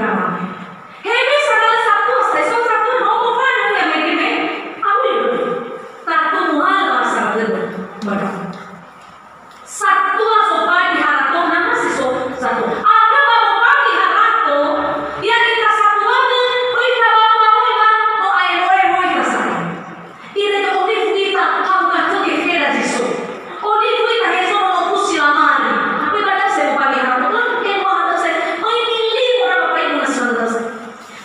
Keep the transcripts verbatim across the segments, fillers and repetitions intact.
Hewisa na lö satua, sai so satua, no mofanö ia mege me, awö. Tatu muhalö satua. Maka satua zobagi harato na ma si so satua. Andrö ba zobagi harato, ia ita satuagö, ita ba, ba, ba, no ae, no ae, no ita satua. Irege olifu ita, ha'uga tö gefeda zi so. Olifu ita hezo no kusi lamari. Tapi ba da'ö se mobagi harato, eh, eh, ba da'ö se, oh, ini limu na Bapak Ibu na si manö da'ö se.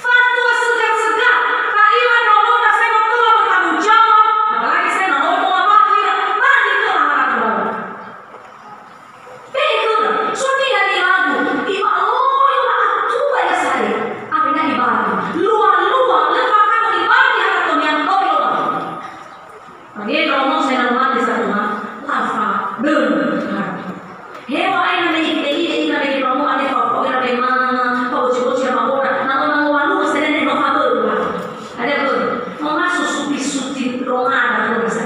Fatua sega-sega, ta'ila ndraono na se no tola bertanggung jawab, apalagi se na no tola bagi, bagi tola harato. Be'e khöra, so niha nilagu, iba'loi la'atuba ia sa'ae, awena ibagi. Lua-lua, lö fakagu ibagi harato niha, oi lobang. Mage ndraono sai na mate satua, lafa, dödö. Hewa aina me ite ide ina me ndraono ade fa fa ira be manga, fa oci-oci ama ora, na ona ngowalu senene no fa böru. Ada böru. Mamasu supi-supi rongada khöra sa.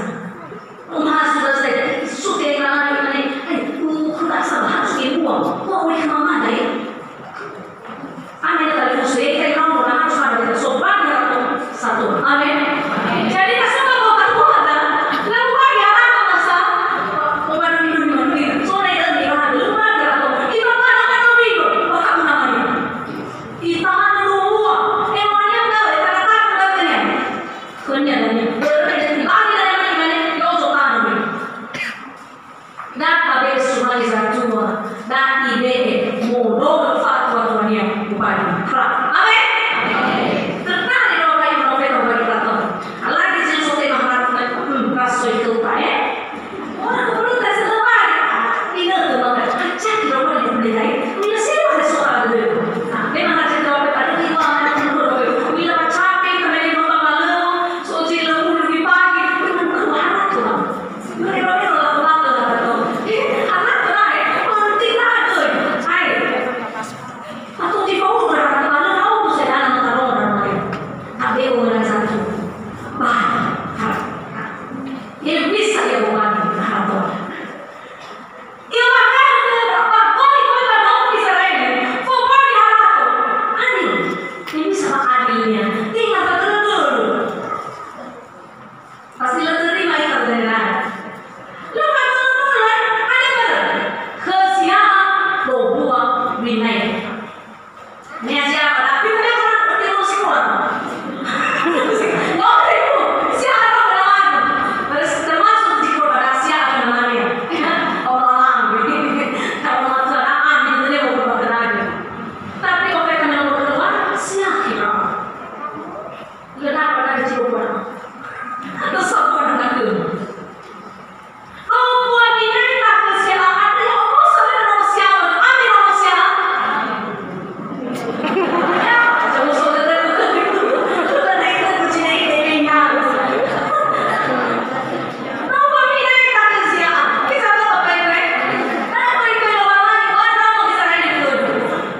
Mamasu da sai, supi ai kalari mane, ai, uh, khöra sa harus ke mua. Mau ori ke mama dai. Amin, talifusö, ya'ita iraono na harus ada kita sobat ya, satu. Amin. Jadi, na sobat, kalau tak kuat, dah. Lalu bagi anak masa, mau bagi dulu, dulu, dulu. So, na ira, ira, lalu bagi anak. Ita pada mana dulu, maka guna mana? Ita mana dulu, eh, mana yang tahu, eh, kata-kata, kata-katanya. Kenyang, kenyang. Berarti, lagi dari mana, mana, ya, so, tahu, nih. Da tabe'e sumange zatua, da ibe'e modogö fa'atuatuania ubadia. Amin. Tertarik no kayu no feto bagi tato. Lagi sing so tema hati, hmm, rasoi keuta, eh. Orang kebetulan tak sedar, ini tuh, maka acak di rumah di pendeta, ini sih ada soal dulu. Nah, memang ada cerita apa tadi, ini mah ada dulu, ini lewat capek, kami di rumah malu, so, cil, dulu di pagi, itu keluar tuh. Pasti lö terima ita berenang. Lö fa'atulö-tulö, hane börö? Khö sia'a dombua winaita. Niha sia'a, tapi udah pernah pergi ke sekolah. Ngori, Bu. Sia'a dombua winaita. Terus termasuk di keluarga sia'a namanya. Orang lama. Kalau masalah amin, dia mau keluarga lagi. Tapi kalau kita mau keluar, sia'a kira. Lö dapat ada jiwa. Atau sopo na khöma. Dombua winaita khö sia'a, andrö ya omoso khöra nono sia'a, ami nono sia'a. Ya, omoso khöra nono sia'a. Dombua winaita khö sia'a. Kita tahu apa itu, eh? Karena itu, itu Lowalangi, wa ndraono Gizera'eli khöda.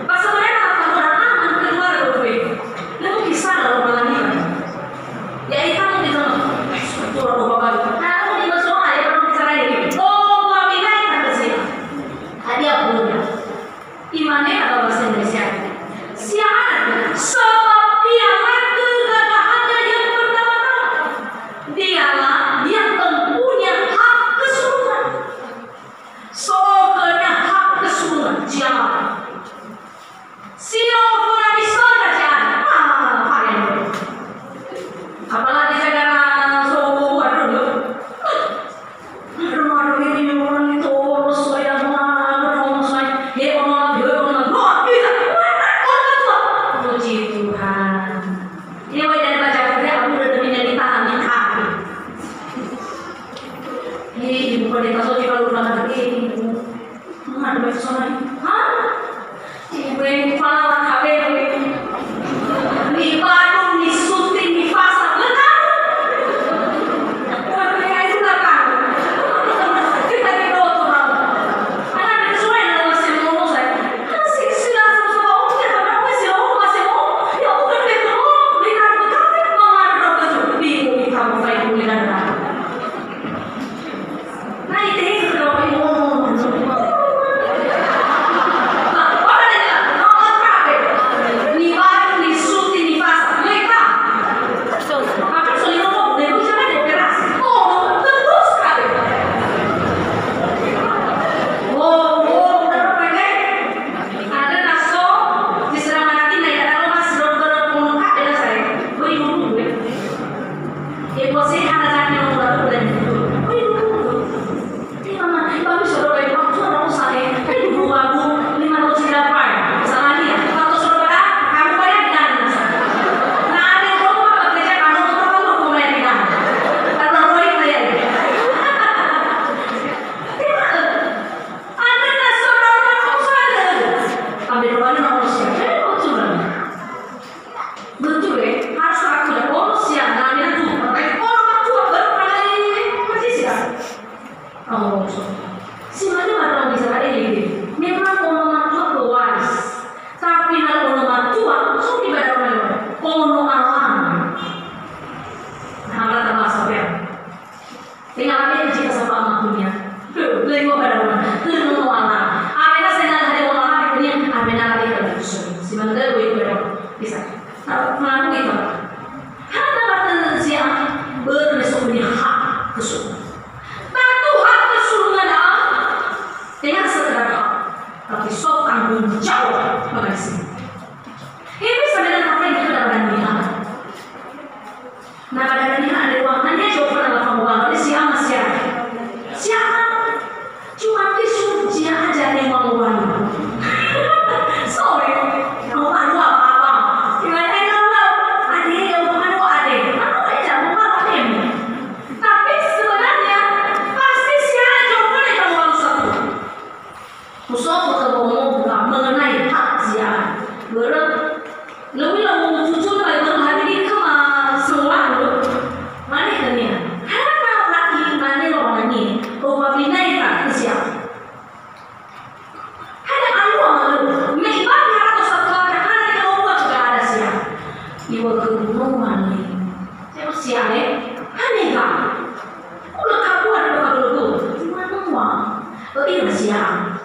Ba sebenarnya, Al-Quran, keluar dari. Lö toki sala Lowalangi. Ya'ita no gizona, "Ai, su'atora no babalu." Ta'auri ba Zo'aya, ba no Gizera'eli. Oh, wa minai tandösia. Hadia böna? Imane ba bahasa Indonesia, sia'a, sebab dia lagi gagahnya yang pertama-tama. Dialah yang mempunyai hak kesulungan. So khönia hak kesulungan, sia'a. Si no fona di sorga, sia'a. Ah, fare. Apalagi gara-gara so, aduh, aduh. Aduh, aduh, ini orang itu, orang saya, orang saya. He, orang, he, orang, luar biasa. Orang tua. Puji Tuhan. Ini wajar baca, aku udah demi yang ditahan, yang kaki. Ini ibu pendeta, so, kalau udah ada ini, ibu. Mana ada soal? Hah? Ibu yang kepala K B B. Ni Bandung, ni syuting, ni pasar, nggak tahu. Tapi ya, itu nggak tahu. Kita di dokter, anak itu semua yang masih mau saya. Masih silang sama-sama, oh, ya, karena masih mau, masih mau. Ya, udah, Iŵa'ö khögu, "No uŵa'ö." Terus ya, eh, "Hane ga?" "Hulö kabuat ba kabölögu." "Iŵa'ö no uŵa'ö." Ö'ila sia'a.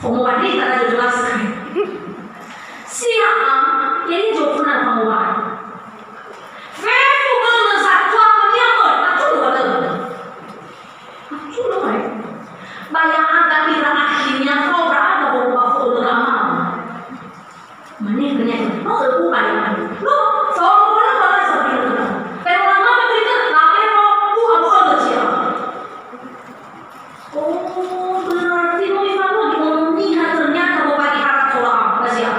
Fomo ba drita na jelas. Sia'a, ya ini jawab fana fomo ba. Fefu gölö satua khönia möi, aturu ba dödö. Aturu, eh. Ba ya'aga ira akhirnya fao ndra'aga wolo'ö ba fo'ö dödö ama. Mane khönia, "No ö'u ba ya'aga." No, fao ndra'aga ba lazabila. Pero lama ba berita, labe fao, bu abu abu cia. Oh, berarti no ifalua di ono niha ternyata bobagi harat tola, ba sia.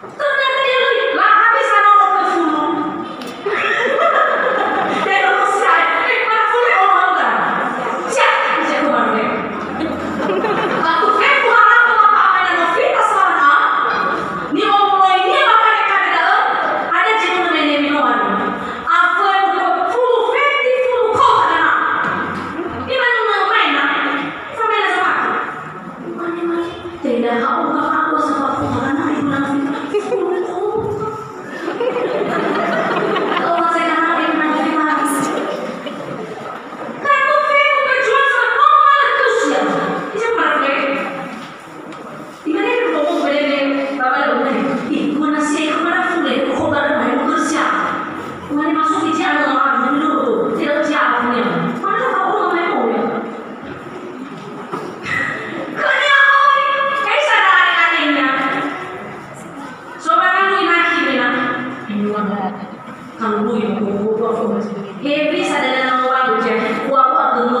Ternyata dia lebih, lah, habis sana waktu fulu. Dia lulus ya, eh, mana fulu orang enggak? Siap, siap kemarin. Waktu fefu harato apa-apa yang Novita salah, ni omoloi nia ba kade-kade da'ö, ada jitu mene minoan. Afönu fulu feti, fulu kota dana. Di mana main, ah? Sampai ada sepatu. Bukannya, Mas. Tidak, aku nggak tahu siapa aku, karena ibu nanti. Oh, saya nggak tahu ibu nanti, Mas. Kamu fegu berjuang sama kamu malah terus ya. Itu perfect. Imane ke bobo belele, baba le umane. Ih, guna si aku mana fule, kok baru main kerja. Imane masuk di jalan orang dulu, tidak jalan punya. Mana tahu mau main bola? Khönia oi, kaisa na are-arena. So ba nganui naki mena. Kalau lui, hebi sa dana na orang aja. Wa, wa, gemu.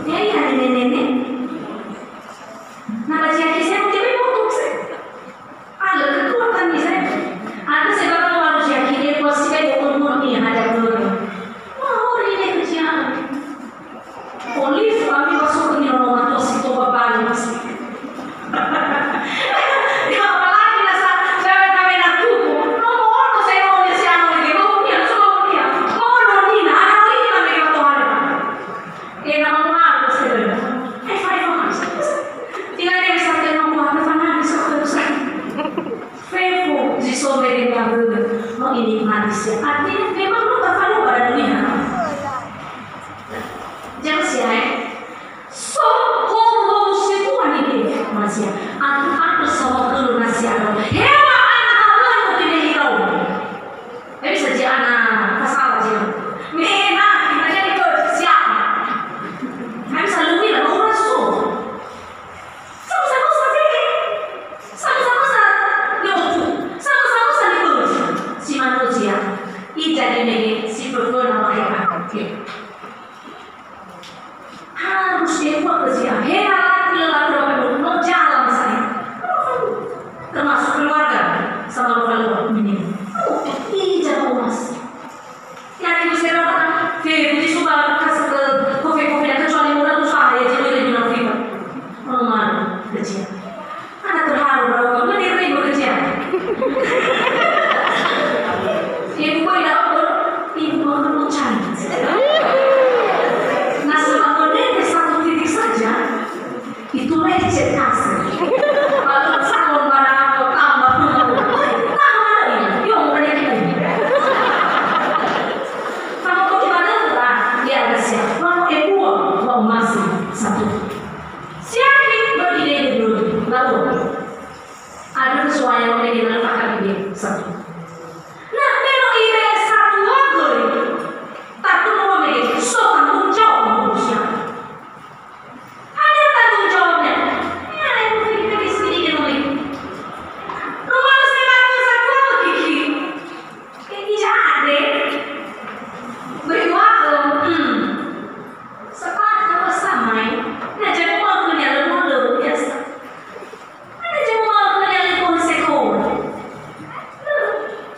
Ya, ya, nene, nene. Na ba jaki saya mungkin mau tukse. Alö kekuatan ni saya. Ada sebab kalau harus yakin dia kuat sih kayak bokol murni ada keluarga. Wah, orang ini kerjaan. Olive kami masuk ke nyono matos itu bapak mas. Ya, apalagi rasa cewek kami nak tuku. Nomor ono saya mau dia si anu lagi, mau dia, suruh dia. Mau nonina, ada lagi kami waktu hari. Ena mamuhagu sedödö. Eva, eva, mas. Tinggal dia bisa tengok buah tefangan di satu besar. Fefu zi so mege ngawöwö, no inikmati sia. Artinya, memang no tafaluwa ba dadunia. Jangan sia, eh. So, howu-howu sebua nide, masia. Aku, aku sama guru nasi aro. Hewa ana hawa no kene hirau. Tapi saja ana kasala jina. Mena, kita jadi ke siapa? Kan selalu bilang, orang so. Sama-sama saja, eh. Sama-sama sa-, nyotu. Sama-sama sa-, nyotu. Si manusia. Ija di mege, si perlu nama hebat. Oke. Harus dia kuat kerja. Heran laki lelaki orang no jalan saya. Termasuk keluarga sama lupa-lupa ini. Oh, ija omas. Yang ibu saya katakan, "Fe, puji suka kas-, eh, kofe-kofe dan kecuali murah tuh saya jadi lebih nanti, Pak." Mau mana kerja? Anak terharu, kalau kamu ini rindu kerja. Ibu kok tidak akur? Ibu mau kamu cari. Nah, sebab kau ini satu titik saja. Itu lecet kasih. Kalau calon mana kau tambah. Tambah mana ini? Yo, mereka ini. Kamu kok gimana tuh? Ah, dia ada siap. Mau ibu, mau masih satu. Siap, bagi dia dulu. Lalu. Ada kesuaian lagi dalam akal dia. Satu. Nah, memang ibe satu lagi. Tapi mau mege, so tanggung jawab manusia. Ada tanggung jawabnya. Ya, yang penting kita di sini dia mau. Rumah saya baru satu lagi. Ini ada. Berdua, hmm. Sepakat apa sama, eh? Nah, jadi mau punya lemah biasa. Ada cuma mau kena lingkungan sekolah.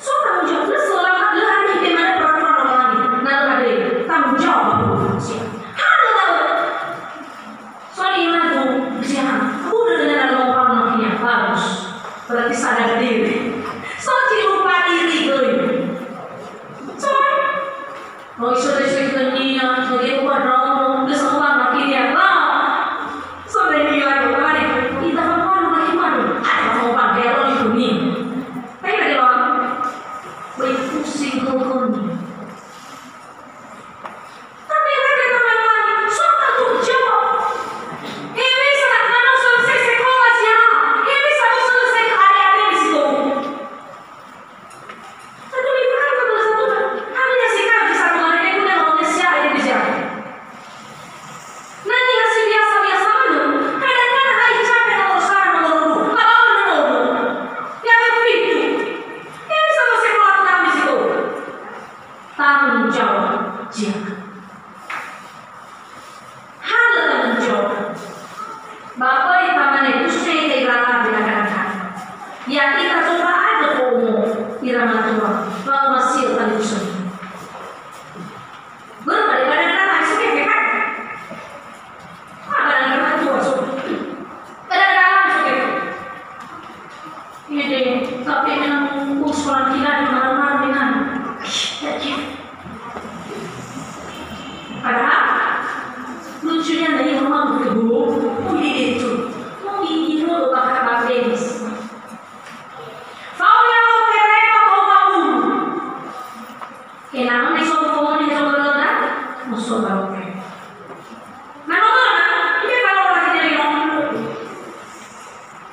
So tanggung jawab, selama lö hari di mana peraturan orang lain. Nah, lö hari tanggung jawab aku. Harus tahu. Soalnya iman tuh, siapa? Aku udah dengar ada orang lainnya, harus. Berarti sadar diri. So, lupa diri, euy. So, no iso-iso khönia, no dia uwa ndraono, geus uwa makinia. Nah, so, dia uwa, uwa, ita uwa, uwa, uwa, ada uwa, ya, uwa, itu nih. Ya'ita zomba'agö fa'omo ira matua, wa'omasi'ö talifusönia. Börö ba da'e, ba da'e, ba da'e, so kefe kan? Ah, ba da'e, ba da'e, so. Ba da'e, ba da'e, so kefe. Ede, tapi memang urus orang gila di mana-mana dengan. Padahal, lucunya dari rumah ke bu, oh, itu. Oh, ini dulu bakar-bakar. Fao ya'o kerema tou ba ulu. Ena'ö na isofu fomoni hezo gölöda, no so ba kerema. Na no möna, ike fao lala hede li no.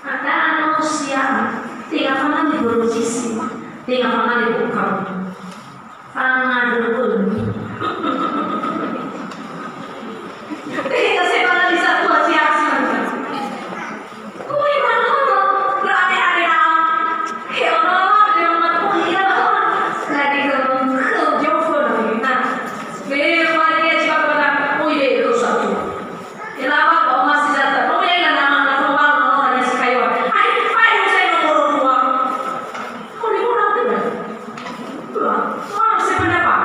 Ada no sia'a, tenga fangani börö zisi, tenga fangani buka. Fangandrö bömi. Deh, tasema na bisa tua siasi. Ui, manono, rame-rame na. He ono, de ono, ui, ya, oh. Lagi ke, ke, jofo, na. Be, faria, siapa, na. Ui, be, ke, satu. Ela ba, ba, masih datang. Oh, ya, ila nama, na, pembawa, nomor, hanya si kayu. Ai, ai, saya nomor dua. Oh, ini orang tu, ya. Dua. Oh, saya pendapat.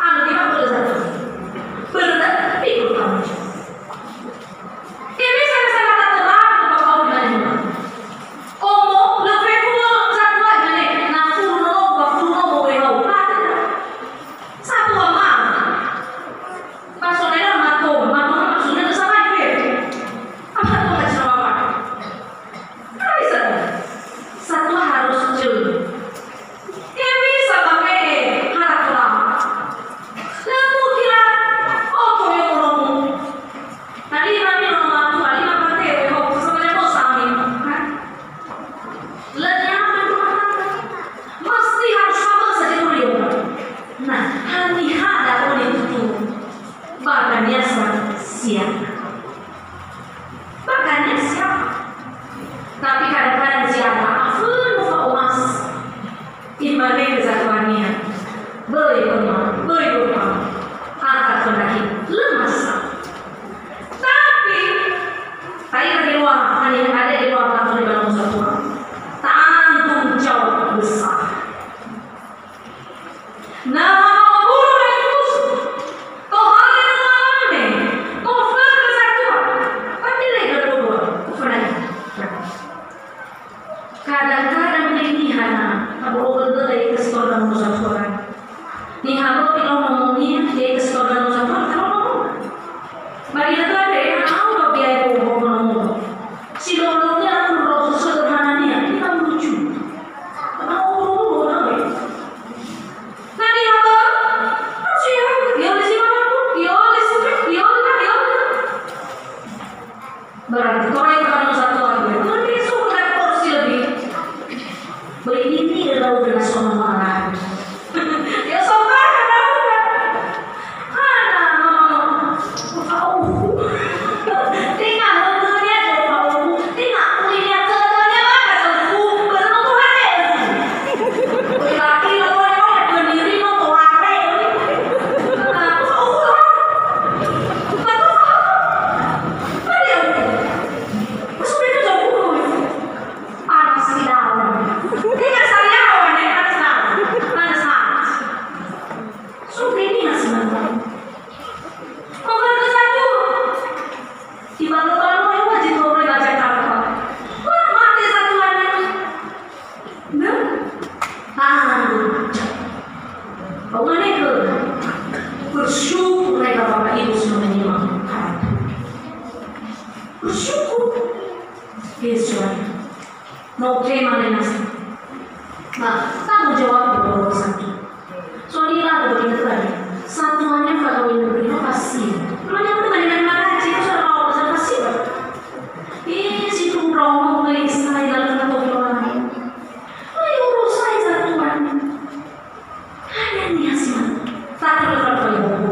Anu, kita boleh satu. Benar, ikut kamu. Ini saya sangat terang, Bapak Ibu dan Ibu. Omo, lö fefu lö zatua imane, na furu nono, ba furu nono wehou. Ada. Satu ama. Pas onela mato, mato maksudnya itu sama itu. Apa tuh nggak sama apa? Nggak bisa. Satu harus jeli. Nggak bisa pakai harap lama. Lalu kira, oh, koyo kono. Tadi mami nono matua, lima pate, oh, sebenarnya kok sami, kan? Lö nyaman rumah tangga. Mesti harus sabar saja dulu, ya, Pak. Nah, haniha da'a nitu. Bakania sa-, siapa? Bakania siapa? Tapi kadang-kadang siapa? Afun mufa umas. Imane kezatuania. Böi pema, böi pema. Akan pendaki. Lemas. Tapi, Ta'ila di luar, hanya ada di luar kantor di dalam satuan. Tanggung jawab besar. Nah, guru dan infus. Tohare dan alame. Tohare satuan. Tapi lagi kedua, pernah. Kadang-kadang niha na, abo ogögö da ya'ita si tora nono zatua. Niha böi lau nomonia, ya'ita si tora nono zatua, lau nomo. Ba ira tö andre, au ba biae bobo nomo. Si lolonia aku roso sederhanania, kita lucu. Kenapa uru-uru, kenapa ya? Nah, niha böi, harus ya, ya, di sini, ya, di sini, ya, ya. Berarti torai kamu satu lagi. Mungkin sudah porsi lebih. Beli ini lau kena sama malam. Ya, sopan kan aku kan? Hana, mama. Au. Tinggal hölönia, au. Tinggal kulinya, tötönia, maka seuku. Berenung Tuhan, eh. Laki-laki, lo, lo, lo, pendiri, lo, Tuhan, eh. Nah, au. Panas di dalam. Dia nggak sayang, lawannya panas, nah. Panas, nah. Sudah ini nggak sebentar. Mau ke satu. Di balo-balo, ya, wajib ngobrol baca apa. Wah, mati satuannya. Nah, ah, Pak Umar itu bersyukur, Bapak Ibu semua, menyimak. Bersyukur. Yesus. No tema le nasa. Nah, tanggung jawab nomor satu. So, ini lah, begini tadi. Satuannya kalau ini begini, pasti. Kalau yang mana, mana, mana, cek, so, kalau pasal pasti, Pak. Eh, si tumbuh romo, mulai Israel, lalu kena tolong orang lain. Ayo, urus saya satuan. Hanya niha si mane. Tapi tetap kali bobo.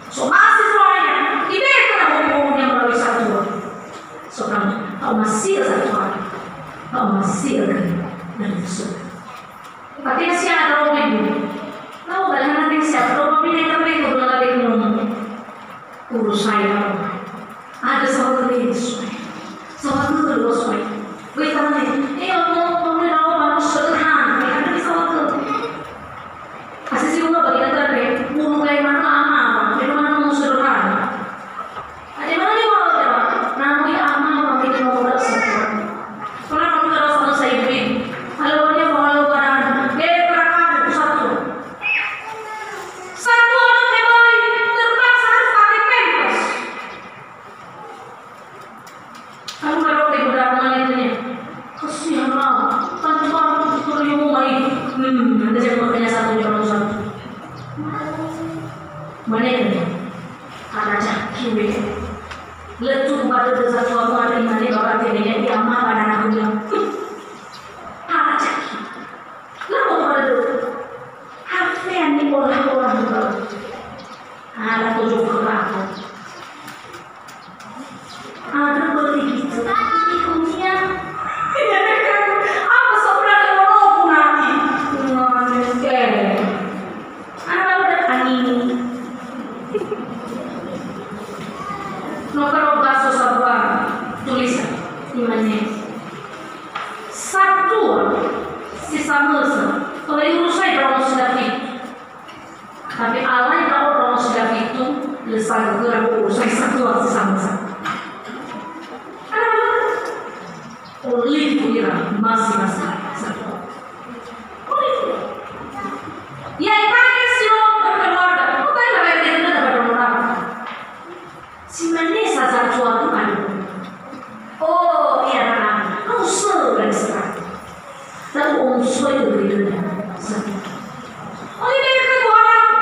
So masih suaranya. Ibe kena bobo-bobonya melalui satuan. So kamu, tak masih satuan. Tak masih lagi. Dan Yesus. Tapi masih ada orang ibu. Tahu nggak, yang nanti siapa? Orang ini tapi itu belum ada yang ngomong. Urus saya. Ada sahabat Yesus. Sahabat Yesus. Böi tamane, eh, ono, ono ndra'o ba no sederhana, eh, kan bisa waktu. Asisi bunga bagi kita, eh, ulu gai mana ama, eh, mana no sederhana. Ada mana ni mau, ya, Pak? Nama dia ama, Pak, ini mau udah satu. Pernah kamu tahu sama saya, Ibu? Kalau dia mau, kalau barang, eh, berapa satu? Satu orang yang baik, terpaksa harus pakai pampers. Kamu kalau ibu dah mulai tanya, kasihan lah, tante baru itu perlu mau mai. Hmm, nanti saya mau tanya satu, jangan satu. Mana itu? Ada cah kiwe. Letu pada desa tua tua ada imane bapak tanya dia ama pada nak bilang. Ada cah kiwe. Lalu pada hafean ni orang-orang baru. Ada tujuh kerata. Ada beli gitu. Ini dunia. Apa sebenarnya walaupun nanti? Mana, eh. Ana baru datang ini. No karo baso satua tulisan imane. Satua si samösa, tola urusai ndraono si dafitu. Tapi alai ndraono ndraono si dafitu, lö sagögöra urusai satua si samösa. Ana baru Olifu ira masing-masing satu. Olifu. Ya, ipakai si no berkeluarga. Utai na berkeluarga pada orang. Si mane saja tua tu ada. Oh, iya, nah, no usul dari sekarang. Tapi usul itu berbeda. Satu. Oi, bekhe Tuhan aku.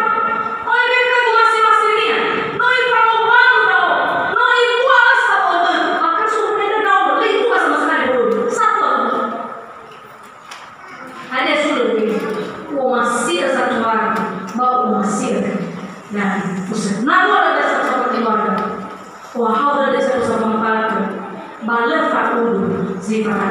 Oi, bekhe Tuhan si masirnia. No ifamohuangu ndra'o. No ibuala sabo'ö. Bahkan suruh mereka ndra'o. Lö itua sama sekali belum. Satu aku. Hadia sulö ini. U'omasi'ö satu hari. Ba u'omasi'ö. Nah, pusat. Nah, dua ada satu keluarga. Wahau dödö satu sama empat. Ba lö fa'udu zi fana.